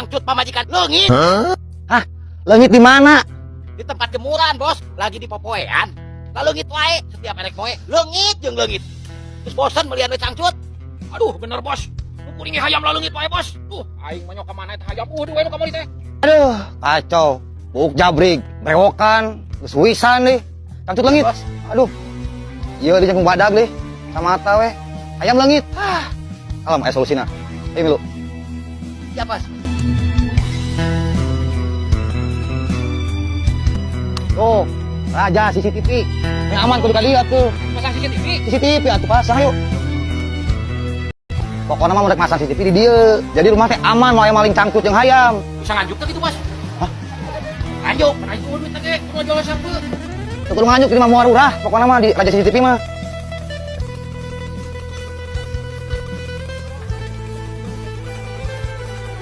Cangcut pamajikan leungit. Hah? Leungit di mana? Di tempat jemuran, Bos. Lagi di popoean. Leungit wae setiap erek moe, leungit jeung leungit. Terus bosan melihat we cangcut. Aduh, bener bos. Nu kuring hayam leungit wae bos. Duh, aing mah nyok ka mana eta hayam. Duh, we nu kamari teh. Aduh, kacau. Buuk jabrig, brewokan, geus wisan deh. Cangcut leungit. Bos. Aduh. Ieu di jangkung badag deh. Sama mata we. Hayam leungit. Ah. Alam aya solusina. Ayo milu. Ya, Bos. Tuh, raja CCTV. Ini aman kudu ka dieu atuh. Pasang CCTV. CCTV atuh pasang yuk. Pokoknya mah mereka masang CCTV di dieu. Jadi rumah teh aman mau aya maling cangcut jeung hayam. Bisa nganjuk teh gitu, Bos. Hah? Nganjuk, kan aing duit teh ge, kudu jual sampeu. Teu kudu nganjuk di mah moal rurah. Pokoknya mah di raja CCTV mah.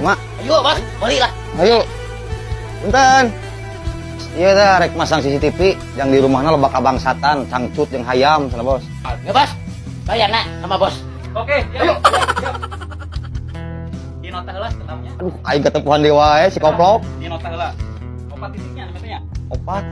Mak, Ayo, Bos, beli lah. Ayo. Punten. Iya teh rek masang CCTV yang di rumahna loba kabangsatan, cangcut jeung hayam cenah bos. Ya, Bos. Bayar nak sama bos. Oke, ayo. Di nota heula tetapnya. Aduh, aing ketepuhan deui wae si koplok. Di nota heula. Opat titiknya namanya. Opat.